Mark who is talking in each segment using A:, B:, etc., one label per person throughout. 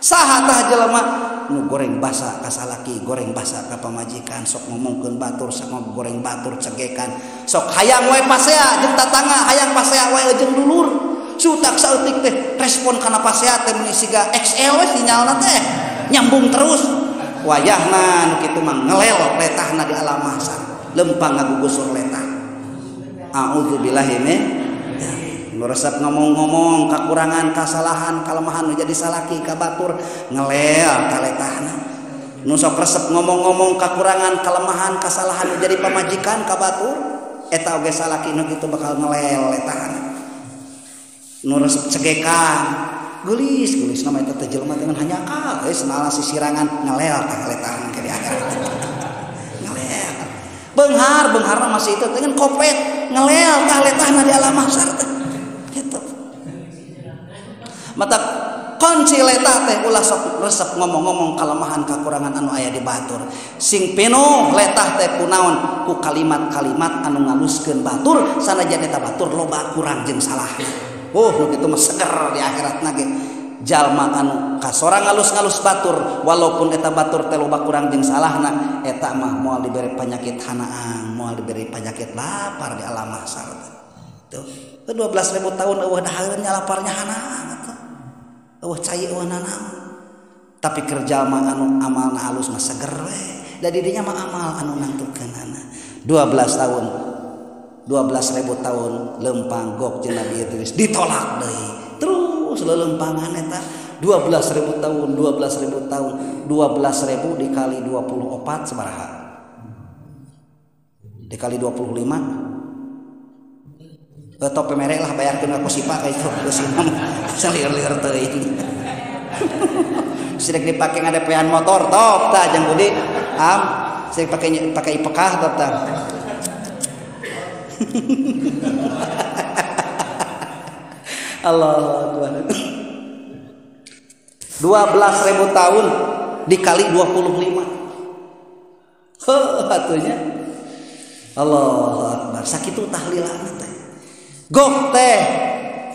A: Saha tah jelema nu goreng basa ka salaki, goreng basa ka pamajikan, sok ngomongkeun batur, sok goreng batur cegekan, sok hayang wae pasea jeung tatangga, hayang pasea wae jeung dulur. Sutak saeutik teh respon kana pasea teh mun siga XL we sinyalna teh nyambung terus. Wayahna nu kitu mah ngelel letahna di alam mahsyar, lempang ngagugusur letah. A'udzubillahi min nu resep ngomong-ngomong kakurangan, kasalahan, kalemahan nu jadi salaki ka batur ngelel kaletahna. Nu sok resep ngomong-ngomong kakurangan, kalemahan, kasalahan nu jadi pamajikan ka batur eta oge salaki nu kitu bakal ngelel letahna. Nu resep cegekan geulis-geulis nama eta teh jelema teh hanyakal geus nala sisirangan ngelel tah letahna ke di akhirat. Ngelel. Beunghar, beungharna masih itu dengan kopet ngelel tah letahna di alam mahsyar teh. Gitu. Mata kunci letah teh ulah sok resep ngomong-ngomong kalemahan kakurangan anu aya di batur. Sing pinuh letah teh kunaon ku kalimat-kalimat anu ngaluskeun batur sanajan eta batur loba kurang jeung salahna. Oh, nu kitu mah seger di akhiratna ge. Jalma anu kasorang ngalus-ngalus batur walaupun eta batur teh loba kurang jeung salahna eta mah moal dibere penyakit hanaang, moal dibere penyakit lapar di alam mahsyar. Tuh, 12.000 tahun eueuh dahareun nya laparnya hanaang atuh. Eueuh cai eueuh nanaon. Tapi keur jalma anu amalna halus mah seger we. Da didinya mah amal anu nangtukeunana. 12 tahun 12.000 tahun lempang gok jeung Nabi Idris ditolak deui. Terus lelempangan eta 12.000 tahun, 12.000 tahun, 12.000 dikali 24 sabaraha? Dikali 25 atau pemerek lah bayarkeun ka Kosipa ka itu geus lieur-lieur teuing. Sirik dipake ngadepean motor top tah jang Budi am sirik pake pake ipekah top tah. Allah Akbar. 12.000 tahun dikali 25. Heuh atunya. Allahu Akbar. Sakitu tahlilanna teh. Gok teh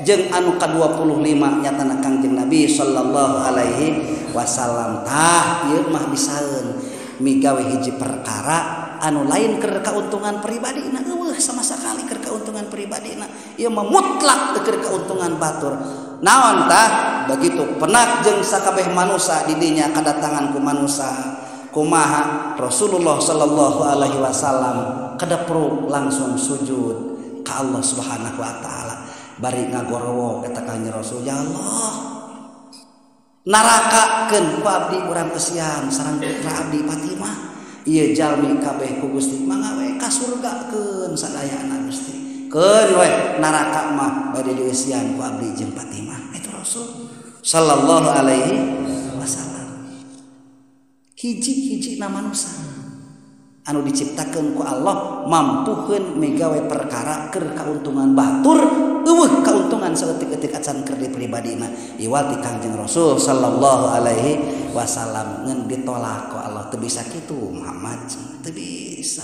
A: jeung anu ka-25 nyatana Kangjeng Nabi sallallahu alaihi wasallam. Tah ieu mah bisaeun migawe hiji perkara anu lain keur kauntungan pribadina, eueuh sama sakali keur kauntungan pribadina. Ieu mah mutlak teu keur kauntungan batur. Naon tah begitu penak jeung sakabeh manusa di dinya kadatangan ku manusa. Kumaha Rasulullah sallallahu alaihi wasallam kadapru langsung sujud ka Allah Subhanahu wa taala. Bari ngagorowok eta Kanjeng Rasul, ya Allah, narakakeun ku abdi urang kesian sareng putra abdi Fatimah. Ieu jalmi kabeh ku Gusti mangga we ka surgakeun sadayana Gusti. Keun we naraka mah bade dieusian ku abdi jeung Fatimah. Itu Rasul sallallahu alaihi wasallam. Hiji-hiji na manusa anu diciptakeun ku Allah mampuheun megawe perkara keur kauntungan batur eueuh kauntungan saeutik-eutik acan keur di pribadina. Iwal ti Kangjeng Rasul sallallahu alaihi wasallam ngan ditolak ku Allah teu bisa kitu Muhammad, teu bisa.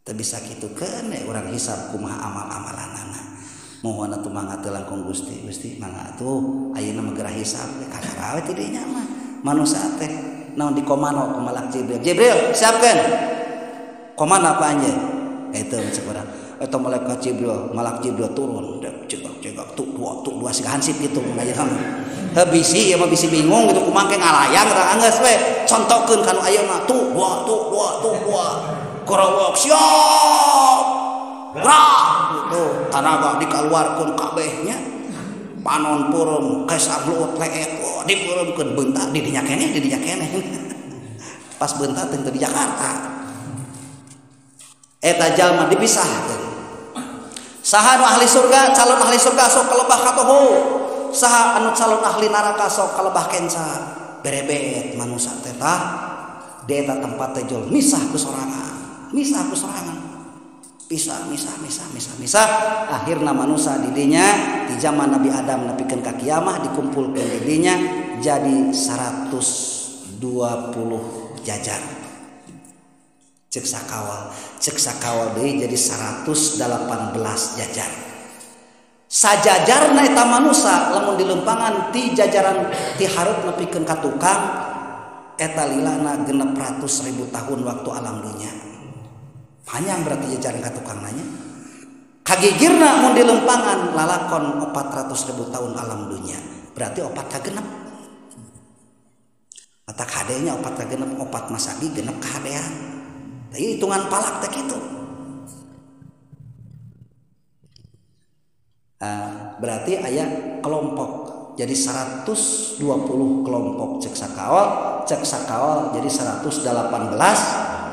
A: Teu bisa kitu keun urang hisab kumaha amal-amalanana. Mohon atuh mangga teu langkung Gusti, Gusti mangga atuh ayeuna mah geura hisab kakara we ti dinya mah manusa teh. Naon dikomano ku malak Jibril. Jibril, siapkeun. Komano apa anjeun? Eta cek urang. Eta malaikat Jibril, malak Jibril turun, cegak-cegak tuk dua siga hansip kitu mun aya mah. Heuh bisi ieu mah bisi bingung kitu kumaha ke ngalayang tah anggeus we. Contokeun kanu ayeuna tuk dua tuk dua tuk dua. Korowok siap. Gerak gitu. Tanaga dikaluarkeun kabehnya. Panon purum kesablut leet oh, dipurumkeun beunta di dinya keneh di dinya keneh. Pas beunta teh di Jakarta eta jalma dipisahkeun. Saha nu ahli surga, calon ahli surga sok kalebah katoho, saha anu calon ahli neraka sok kalebah kenca. Berebet manusa teh tah di eta tempat teh jol misah ku sorangan, misah ku sorangan. Pisah, misah, misah, misah, misah. Akhirna manusia didinya di zaman Nabi Adam nepikeun ka kiamah dikumpulkeun didinya jadi 120 jajar. Cek sakawal deui jadi 118 jajar. Sajajarna eta manusa lamun dilempangan ti jajaran ti hareup nepikeun ka tukang eta lilana 600.000 tahun waktu alam dunya. Panjang berarti jajaran ka tukang nanya. Kagigirna mun dilempangan lalakon 400.000 tahun alam dunya. Berarti 4 ka 6. Mata kadenya 4 ka 6, 4 masagi genep kahadean. Tah hitungan palak teh kitu. Berarti aya kelompok jadi 120 kelompok cek sakaol jadi 118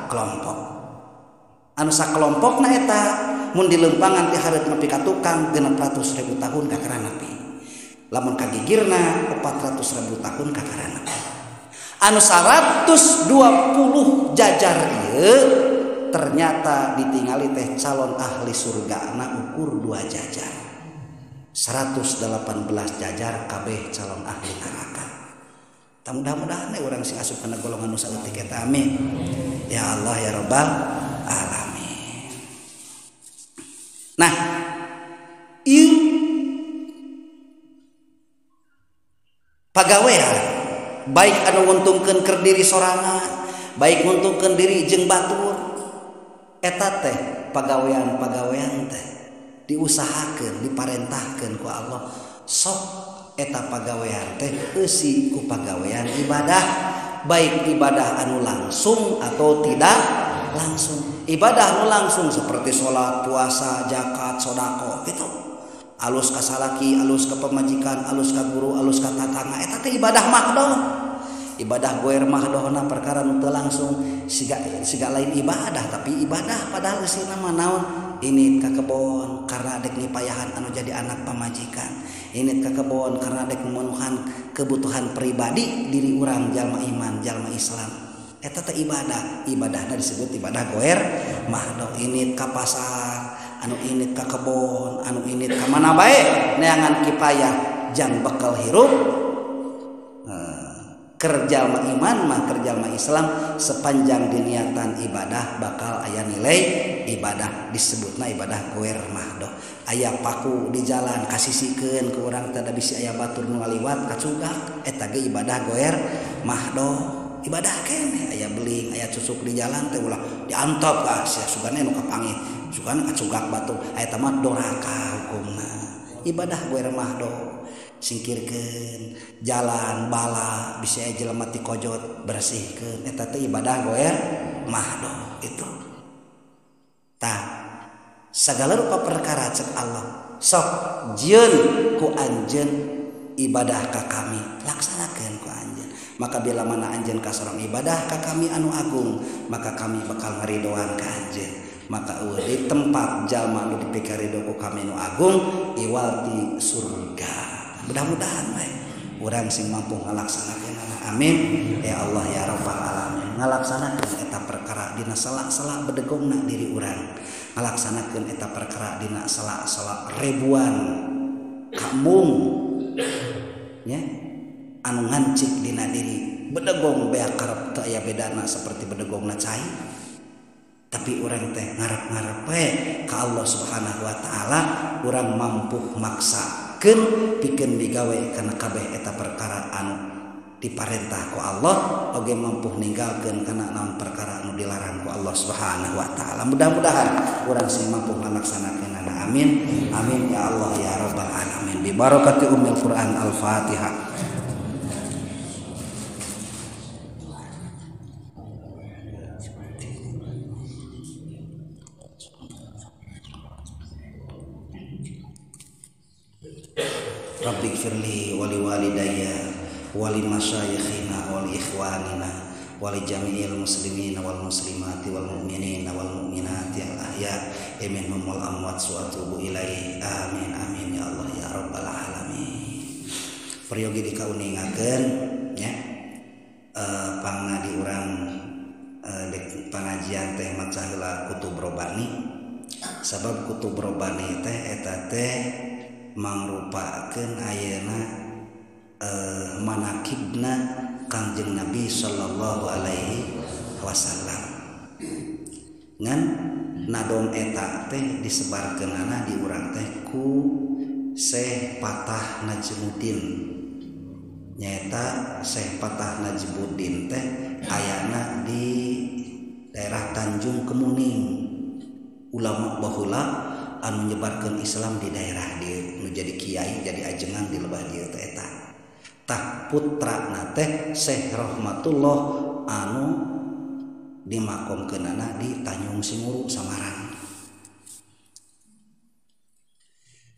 A: kelompok anu sakelompokna eta mun dilempangan ti hareup nepi ka tukang 600.000 tahun kakara nepi lamun kagigirna 400.000 tahun kakara nepi anu 120 jajar ieu ternyata ditingali teh calon ahli surga na ukur 2 jajar 118 jajar kabeh calon ahli neraka. Tah mudah-mudahan urang sing asup kana golongan nu saeutik eta amin. Ya Allah ya Rabbal alamin. Nah, ieu pagawean baik anu nguntungkeun keur diri sorangan, baik nguntungkeun diri jeung batur eta teh pagawean-pagawean teh diusahakeun, diparentahkeun ku Allah. Sok eta pagawean teh eusi ku pagawean ibadah, baik ibadah anu langsung atau tidak langsung. Ibadah anu langsung seperti sholat, puasa, zakat, sedekah gitu. Alus ka salaki, alus ka pamajikan, alus ka guru, alus ka tatangga, eta teh ibadah mahdoh. Ibadah goer mahdohna perkara nu teu langsung siga lain ibadah tapi ibadah padahal eusina mah naon? Ini ka kebon karena dek ngipayahan anu jadi anak pamajikan. Ini ka kebon karena dek memenuhan kebutuhan pribadi diri urang jalma iman, jalma Islam. Eta teh ibadah, ibadahna disebut ibadah goer mahdoh. Ini ka pasar, anu ini ka kebon, anu ini ka mana bae neangan kipayah jang bekal hirup. Kerja ma iman mah kerja ma Islam sepanjang diniatan ibadah bakal aya nilai ibadah disebutna ibadah goer mahdoh. Aya paku di jalan kasisikeun ku urang teh da bisi aya batur nu ngaliwat kacugak eta ge ibadah goer mahdoh. Ibadah keneh aya beling aya cucuk di jalan teh ulah diantop ka sia sugane nu kapangih sugane kacugak batu eta mah doraka hukumna. Ibadah goer mahdoh. Singkirkeun jalan bala bisa jelema ti kojot bersihkeun eta teh ibadah goer mahdoh itu. Tah sagala rupa perkara cek Allah sok jieun ku anjeun ibadah ka kami laksanakeun ku anjeun. Maka bila mana anjeun kasorong ibadah ka kami anu agung maka kami bakal ngaridoan ka anjeun. Maka eueuh di tempat jalma nu dipikarido ku kami nu agung iwal ti surga. Mudah-mudahan bae urang sing mampu ngalaksanakeun. Amin ya Allah ya Rabbal alamin. Ngalaksanakeun eta perkara dina sela-sela bedegongna diri urang, ngalaksanakeun eta perkara dina sela-sela ribuan kamung nya anu ngancik dina diri bedegong beak karep teu aya bedana seperti bedegongna cai, tapi urang teh ngarep-ngarep we ka Allah Subhanahu wa taala urang mampu maksa pikeun digawe kana kabeh eta perkara anu diparentah ku Allah oge mampu ninggalkeun kana naon perkara anu dilarang ku Allah Subhanahu wa taala. Mudah-mudahan urang sing mampu ngalaksanakeun. Amin amin ya Allah ya Rabbal alamin. Bi barakati ummil Quran. Al-Fatihah. Rabbighfirli wali walidayya wali masyayikhina wali ikhwanina wali jami'il muslimina wal muslimati wal mu'minina wal mu'minati al ahya minhum wal amwat wa atubu ilaihi. Amin amin ya Allah ya Rabbal alamin. Peryogi dikauningakeun nya pangna di urang pangajian teh maca heula kutub robani. Sabab kutub robani teh eta teh mangrupakeun ayeuna manakibna Kangjeng Nabi sallallahu alaihi wasallam. Ngan nadom eta teh disebarkeunana di urang teh ku Syekh Patah Najmuddin. Nyaeta Syekh Patah Najmuddin teh ayana di daerah Tanjung Kemuning. Ulama baheula anu nyebarkeun Islam di daerah dieu, nu jadi kiai, jadi ajengan di lebah dieu teh eta. Tah putrana teh Syekh Rahmatullah anu dimakomkeunana di Tanjung Singuru Samarang.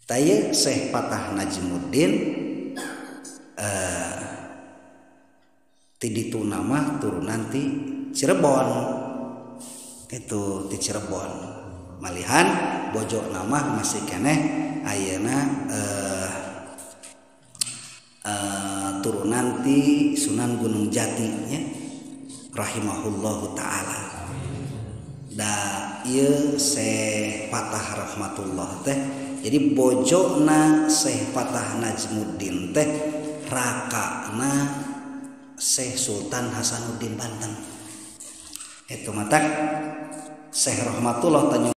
A: Tah ieu Syekh Patah Najmuddin ti ditu nama turunan ti Cirebon. Itu ti Cirebon. Malihan bojo nama masih keneh ayeuna turunan ti Sunan Gunung Jati nya rahimahullahu taala. Da ieu Syekh Patah Rahmatullah teh jadi bojona Syekh Patah Najmuddin teh rakana Syekh Sultan Hasanuddin Banten. Itu matak Syekh Rahmatullah Tanjung